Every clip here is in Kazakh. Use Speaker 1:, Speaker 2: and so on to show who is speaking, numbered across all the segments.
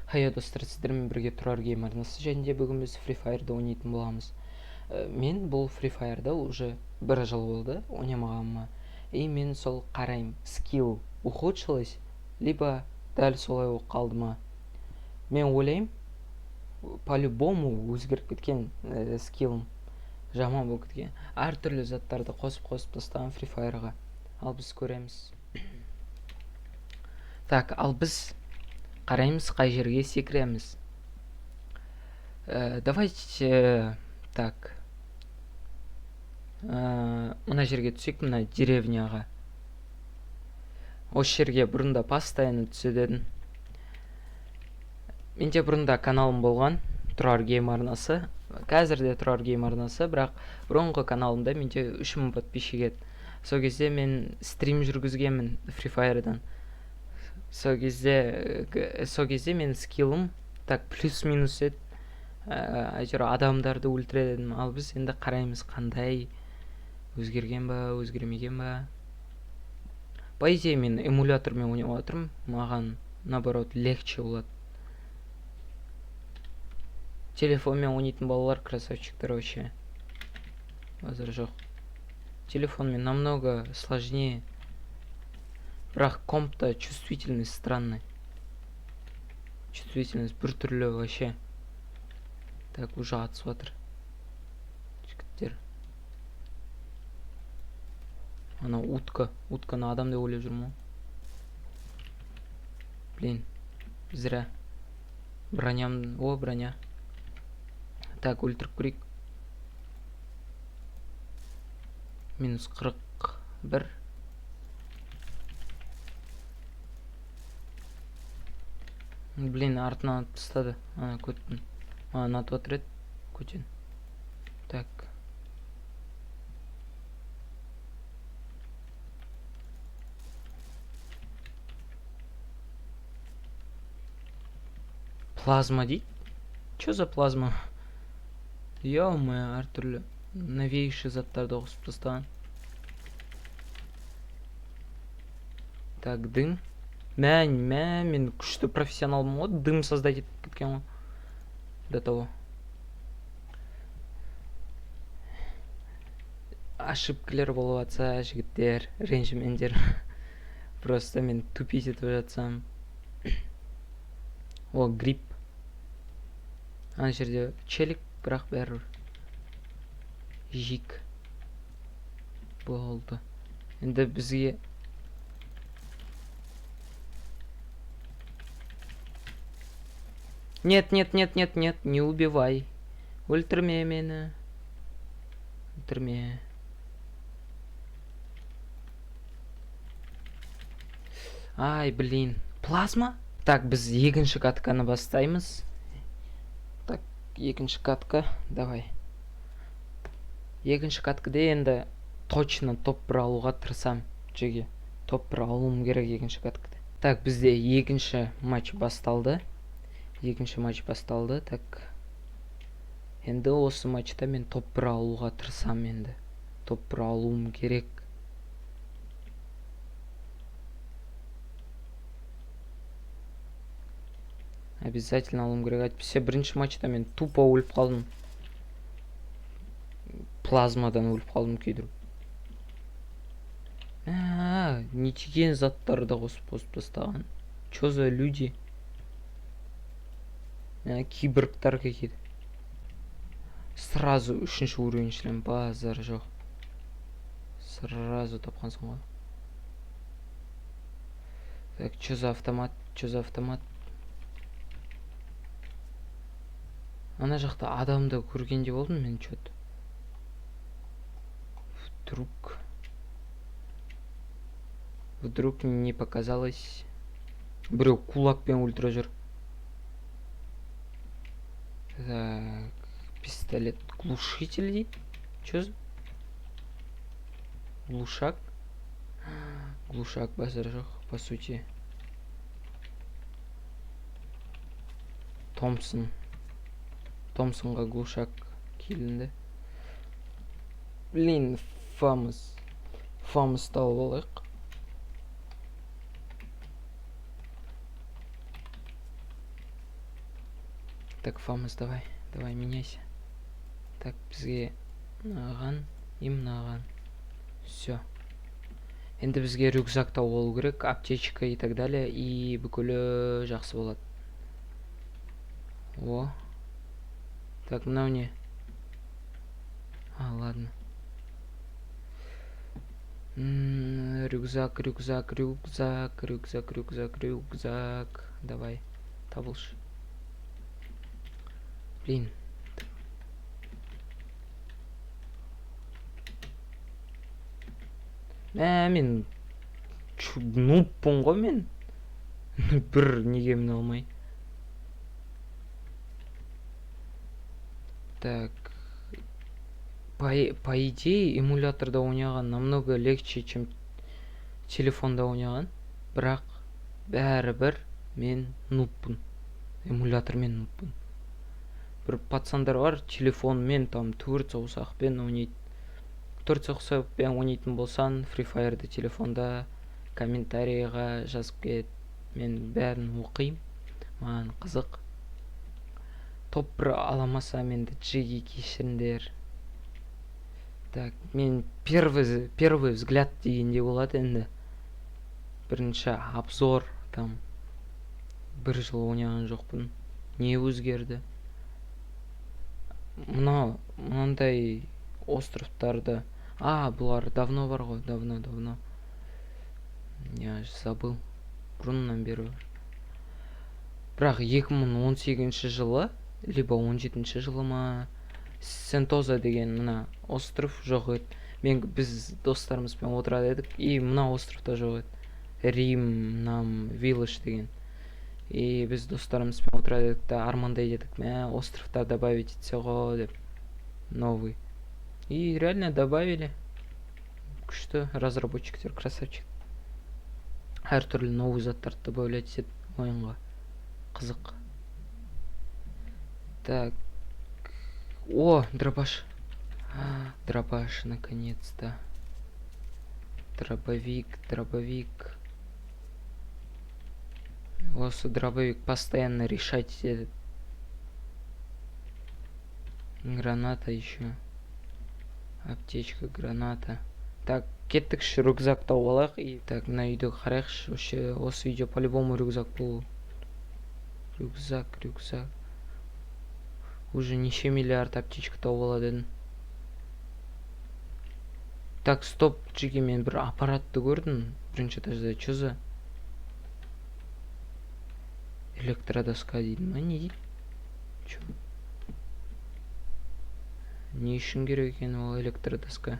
Speaker 1: Хайо достар, сіздермен бірге Тұрар Гейм арнасы, және де бүгін біз Free Fire'да ойнайтын боламыз. Мен бұл Free Fire'да уже бір жыл болды ойнамағаныма. И мен сол қараймын, скилл ухудшилось, либо дәл солай болып қалды ма. Мен ойлаймын, по-любому өзгеріп кеткен, скиллым жаман болып кеткен. Әртүрлі заттарды қосып-қосып тастаған Free Fire'ға. Ал біз көреміз. Так, ал біз қараймыз, қай жерге секіреміз. Давайте, так. Мына жерге түсейік, мына деревняға. Осы жерге бұрында постоянно түсе едім. Менде бұрында каналым болған, Тұрар Гейм арнасы. Қазір де Тұрар Гейм арнасы, бірақ бұрынғы каналымда менде 3000 подписчик еді. Сол кезде мен стрим жүргізгенмін Free Fire'дан. Сол кезде мен скиллым так плюс-минус еді. Әйтеуір адамдарды өлтіреді едім. Ал біз енді қараймыз, қандай өзгерген ба, өзгермеген ба. По идее, мен эмулятормен ойнап жатырмын, маған наоборот легче болады. Телефонмен ойнайтын балалар красавчиктар вообще. Базар жоқ. Телефонмен намного сложнее. Бірақ компта чувствительность странный. Чувствительность біртүрлі вообще. Так, уже атысып жатыр жігіттер. Ана утка, утканы адам деп ойлап жүрмін ғой. Блин, зря. Броням, о, броня. Так, өлтіріп көрейік. Минус 41. Блин, артынан атып тастады. Ана көттің. Маған атып отыр еді. Көтен. Так. Плазма дейді? Чё за плазма? Ё-моё, әртүрлі новейший заттарды қосып тастаған. Так, дым. Мә, мә, мен күшті профессионалмын ғой, дым создать етіп кеткен ғой. До того. Ошибкалер болып жатса, жігіттер, ренжімеңдер. Просто мен тупить етіп жатсам. О, гриб. Ана жерде челик, бірақ бәрібір. Жик. Болды. Енді бізге Нет, нет, нет, нет, нет, не убивай. Өлтірме мені. Өлтірме. Ай, блин. Плазма? Так, біз екінші катканы бастаймыз. Так, екінші катка, давай. Екінші каткада енді точно топ 1 алуға тырысам. Жеге. Топ 1 алуым керек екінші каткада. Так, бізде екінші матч басталды. Екінші матч басталды. Так. Енді осы матчта мен топ 1 алуға тырысам енді. Топ 1 алуым керек. Обязательно алуым керек. Әйтпесе бірінші матчта мен тупо өліп қалдым. Плазмадан өліп қалдым күйдіріп. Не деген заттарды қосып-қосып тастаған. Чё за люди? Киборгтар какие-то. Сразу үшінші уровень шлем, базар жоқ. Сразу тапқансың ғой. Так, чё за автомат? Чё за автомат? Ана жақта адамды көргендей болдым мен чё-то. Вдруг. Вдруг не показалось. Біреу кулакпен өлтіріп жүр. Так, пистолет глушитель дейді. Чё за? Глушак? Глушак базар жоқ, по сути. Томпсон. Томпсонға глушак келінді. Блин, Фамос. Фамос тауып алайық. Так, Фамас, давай, давай, меняйся. Так, бізге мынаған и мынаған. Все. Енді бізге рюкзак тауып алу керек, аптечка и так далее, и бүкілі жақсы болады. О. Так, мынау не? А, ладно. Рюкзак, рюкзак, рюкзак, рюкзак, рюкзак, рюкзак. Давай, табылшы. Блин. Мә, мен нубпын ғой мен. Бір неге міне алмай. Так. По идее, эмуляторда ойнаған намного легче, чем телефонда ойнаған. Бірақ бәрібір мен нубпын. Эмулятормен нубпын. Бір пацандар бар, телефонмен там 4 саусақпен ойнайды. 4 саусақпен ойнайтын болсаң, Free Fire'ды телефонда комментарийға жазып кет. Мен бәрін оқимын. Маған қызық. Топ 1 аламасам енді джиги кешіріңдер. Так, мен первый взгляд дегенде болады енді. Бірінші обзор там бір жыл ойнаған жоқпын. Не өзгерді? Мынандай островтарды. А, бұлар давно бар ғой, давно, давно. Я же забыл. Бұрыннан бері бар. Бірақ 2018 жылы, либо 17 жылы ма, Сентоза деген мына остров жоқ еді. Біз достарымызбен отырады едік, и мына островта жоқ еді. Рим нам Виллаж деген. И біз достарымызбен отырады едік та армандай едік, мә, островтар добавить етсе ғой деп. Новый. И реально добавили. Күшті разработчиктер, красавчик. Әртүрлі новый заттарды добавлять етеді ойынға. Қызық. Так. О, дробаш. Дробаш, наконец-то. Дробовик, дробовик. Осы дробовик постоянно решать етеді. Граната еще. Аптечка, граната. Так, кеттікші, рюкзак тауып алайық. И так, мына үйді қарайықшы. Вообще, осы үйде по-любому рюкзак болу. Рюкзак, рюкзак. Уже неше миллиард аптечка тауып алады едім. Так, стоп, джиги, мен бір аппаратты көрдім. Бірінші этажда, чё за? Электродоска дейді ма, не дейді? Чё? Не үшін керек екен ол электродоска?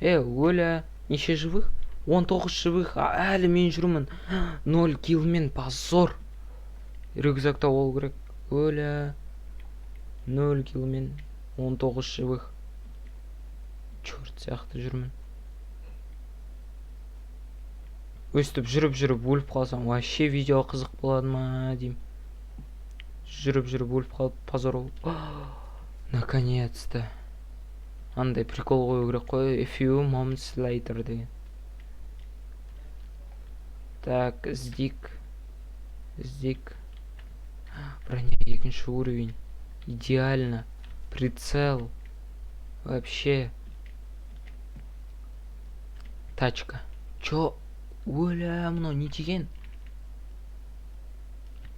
Speaker 1: Оля, неше живых? 19 живых, әлі мен жүрмін. 0 киллмен, позор. Рюкзак тауып алу керек. Оля, 0 киллмен, 19 живых. Черт сияқты жүрмін. Өстіп жүріп-жүріп өліп қалсам, вообще видео қызық болады ма деймін. Жүріп-жүріп өліп қалып, позор болып. Наконец-то. Андай прикол қою керек қой. A few moments later деген. Так, іздейік. Іздейік. Броня екінші уровень. Идеально. Прицел. Вообще. Тачка. Чё? Оля, мынау не деген?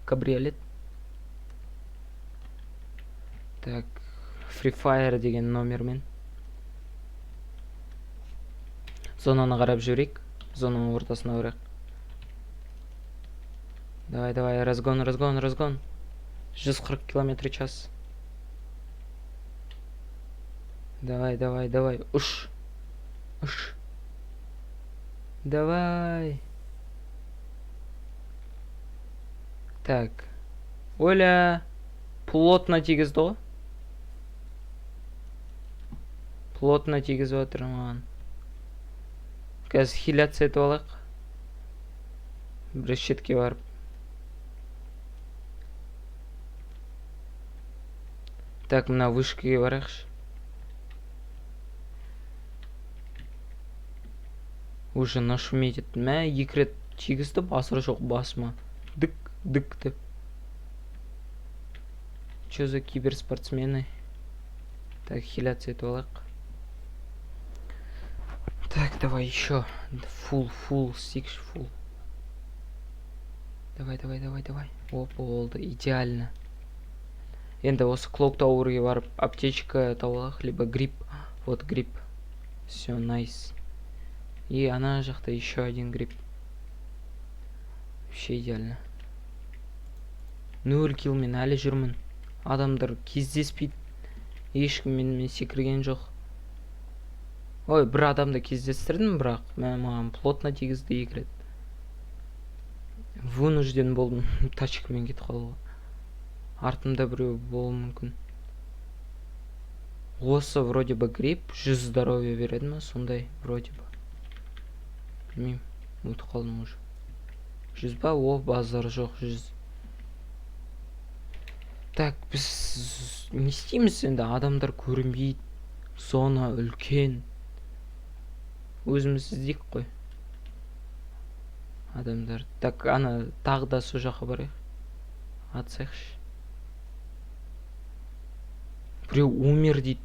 Speaker 1: Кабриолет. Так, Free Fire деген номермен. Зонаны қарап жіберейік. Зонаның ортасына барайық. Давай, давай, разгон, разгон, разгон. 140 километр в час. Давай, давай, давай. Ұш. Ұш. Давай. Так. Оля. Плотно тигізді ғой. Плотно тигізіп жатыр маған. Қазір хиляция етіп алайық. Бір шетке барып. Так, мына вышкаға барайықшы. Уже нашуметь етті. Мә, екі рет тигізді, басыр жоқ басыма. Дік, дік деп. Че за киберспортсмены? Так, хиляться етіп алайық. Так, давай еще. Фул, фул, сикс, фул. Давай, давай, давай, давай. О, болды, идеально. Енді осы Clock Tower'ге барып аптечка тауып алайық, либо гриб. Вот гриб. Все, найс. И ана жақта еще один гриб. Вообще идеально. 0 киллмен әлі жүрмін. Адамдар кездеспейді. Ешкім менімен секірген жоқ. Ой, бір адамды кездестірдім, бірақ маған плотно тигізді екі рет. Вынужден болдым тачкамен кетіп қалуға. Артымда біреу болуы мүмкін. Осы вроде бы гриб 100 здоровья береді ма, сондай вроде бы. Білмеймін, ұмытып қалдым уже. 100 ба? О, базар жоқ, 100. Так, біз не істейміз енді? Адамдар көрінбейді. Зона үлкен. Өзіміз іздейік қой. Адамдар. Так, ана тағы да сол жаққа барайық. Атсайықшы. Біреу умер дейді.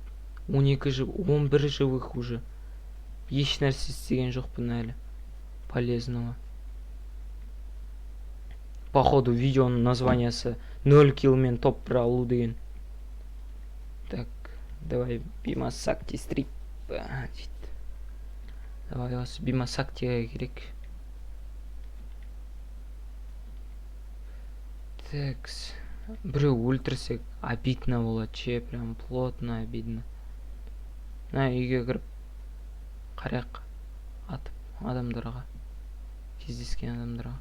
Speaker 1: 12 жив, 11 живых уже. Еш нәрсе істеген жоқпын әлі. Полезного. Походу видеоның названиясы 0 киллмен топ 1 алу деген. Так, давай Бимасакти стрип дейді. Давай осы Бимасактиға керек. Такс. Біреу өлтірсек обидно болады ше, прям плотно обидно. Мына үйге кіріп қарайық атып адамдарға, кездескен адамдарға.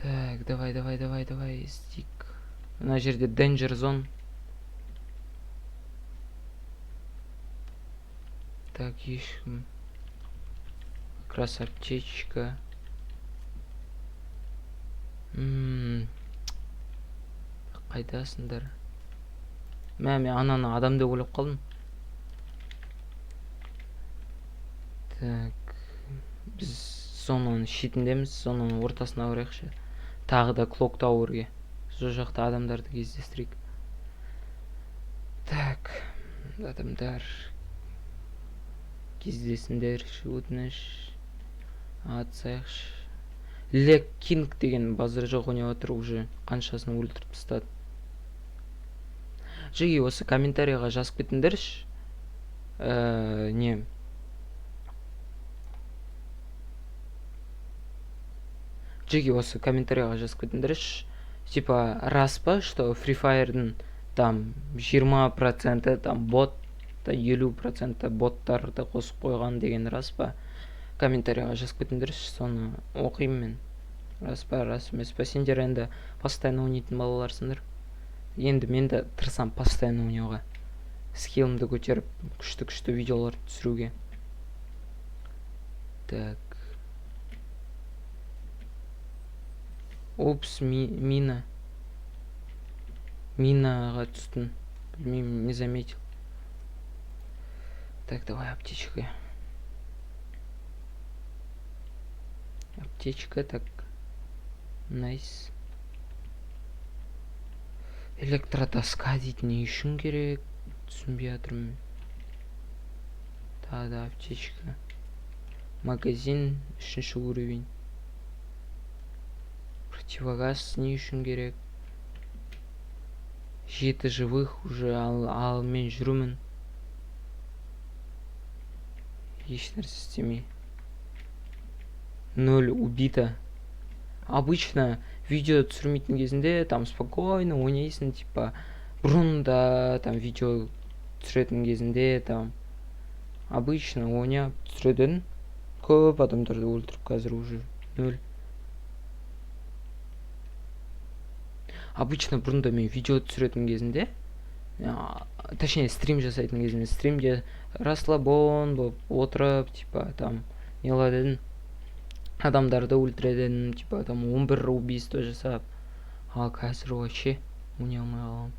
Speaker 1: Так, давай, давай, давай, давай, іздейік. Мына жерде danger zone. Так, ешкім. Как раз аптечка. Қайдасыңдар? Мә, мен ананы адам деп ойлап қалдым. Так, біз зонаның шетіндеміз, зонаның ортасына барайықшы. Тағы да Clock Tower'ге. Сол жақта адамдарды кездестірейік. Так, адамдар кездесіңдерші, өтініш. Атсайықшы. Лек Кинг деген базар жоқ ойнап отыр уже. Қаншасын өлтіріп тастады. Жиги, осы комментарийға жазып кетіңдерші. Не. Жиги, осы комментарийға жазып кетіңдерші. Типа, рас па, что Free Fire'дың там 20% там бот, 50% боттарды қосып қойған деген рас па? Комментарийға жазып кетіңдерші, соны оқимын мен. Рас па, рас емес па? Сендер енді постоянно ойнайтын балаларсыңдар. Енді мен де тырысамын постоянно ойнауға. Скиллімді көтеріп, күшті-күшті видеолар түсіруге. Так. Упс, мина. Минаға түстім. Білмеймін, не заметил. Так, давай аптечка. Аптечка, так. Найс. Электродоска дейді, не үшін керек? Түсінбей жатырмын. Тағы да аптечка. Магазин, 3-ші уровень. Противогаз не үшін керек? 7 живых уже, ал мен жүрмін. Еш нәрсе істемей. 0 убито. Обычно видео түсірмейтін кезінде там спокойно ойнайсың, типа бұрында там видео түсіретін кезінде там обычно ойнап түсіретін, көп адамдарды өлтіріп, қазір уже 0. Обычно бұрында мен видео түсіретін кезінде, точнее стрим жасайтын кезінде, стримде расслабон болып отырып, типа там не қылады едім, адамдарды өлтіреді едім, типа там 11 убийство жасап. Ал қазір вообще ойнай алмай қаламын.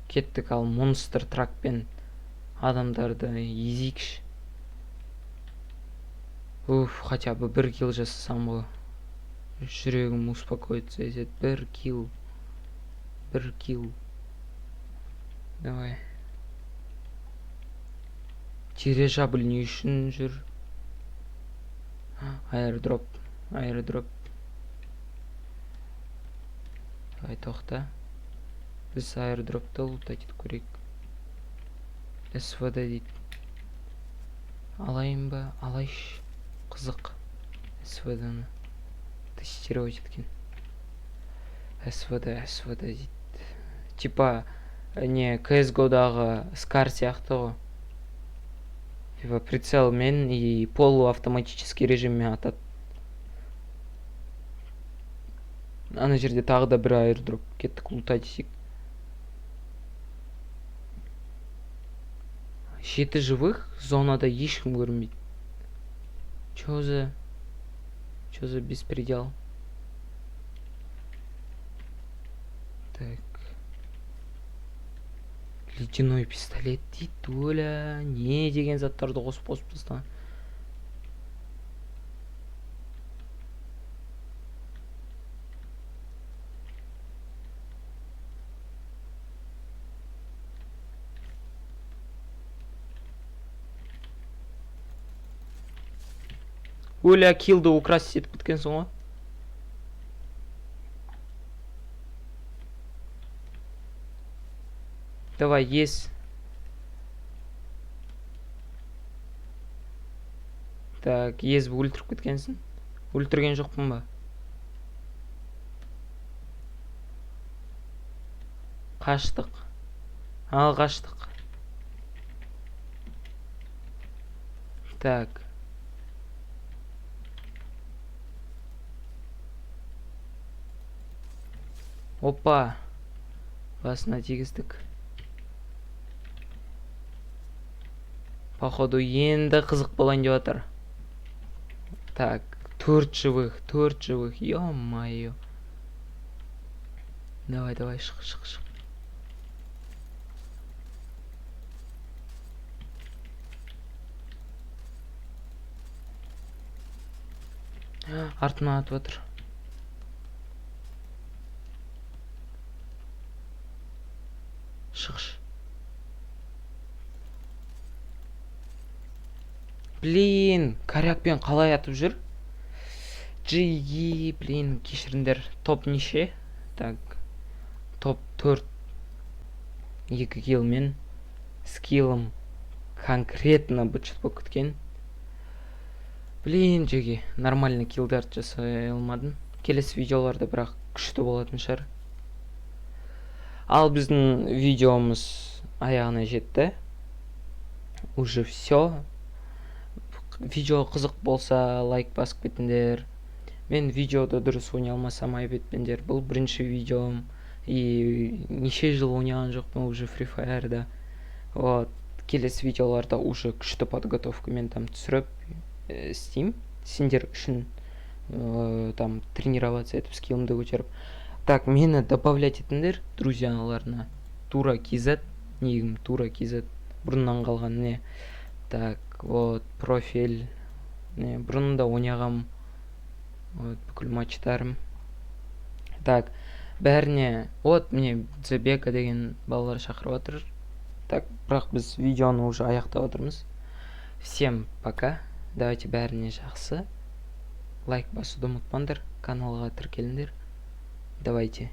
Speaker 1: Кеттік, ал монстр тракпен адамдарды езейікші. Уф, хотя бы бір килл жасасам ғой. Жүрегім успокоиться етеді. Бір килл. Бір килл. Давай. Дирижабль не үшін жүр? Аэродроп. Аэродроп. Давай, тоқта. Біз аэродропты лутать етіп көрейік. СВД дейді. Алайын ба? Алайыншы. Қызық. СВД-ны тестировать еткен. СВД, СВД дейді. Типа, не, CSGO-дағы Скар сияқты ғой. Типа прицелмен и полуавтоматический режиммен атады. Ана жерде тағы да бір аэродроп. Кеттік, лутать етейік. 7 живых, зонада ешкім көрінбейді. Чё за... Чё за беспредел? Так. Ледяной пистолет дейді. Оля, не деген заттарды қосып-қосып тастаған. Оля, киллді украсть етіп кеткенсің ғой. Давай, ес. Так, езіп өлтіріп кеткенсің. Өлтірген жоқпын ба? Қаштық. Ал, қаштық. Так. Опа. Басына тигіздік. Походу енді қызық болайын деп жатыр. Так, 4 живых, 4 живых. Ё-моё. Давай, давай, шық, шық, шық. Артынан атып жатыр. Шықшы. Блин, корякпен қалай атып жүр? GG, блин, кешіріңдер. Топ неше? Так, топ 4. 2 киллмен. Скиллым конкретно быт-шыт болып кеткен. Блин, жеге, нормально киллдарды жасай алмадым. Келесі видеоларда бірақ күшті болатын шығар. Ал біздің видеомыз аяғына жетті. Уже все. Видео қызық болса, лайк басып кетіңдер. Мен видеода дұрыс ойнай алмасам, айып етпеңдер. Бұл бірінші видеом. И неше жыл ойнаған жоқпын уже Free Fire'да. Вот. Келесі видеоларда уже күшті подготовкамен там түсіріп істеймін. Сендер үшін там тренироваться етіп, скиллымды көтеріп. Так, мені добавлять етіңдер друзьяларына. Тура KZ, негім Тура KZ бұрыннан қалған не. Так, вот профиль. Не, бұрын да ойнағам. Вот бүкіл матчтарым. Так, бәріне, вот міне Дзебека деген балалар шақырып жатыр. Так, бірақ біз видеоны уже аяқтап отырмыз. Всем пока. Давайте, бәріне жақсы. Лайк басуды ұмытпаңдар, каналға тіркеліңдер. Давайте.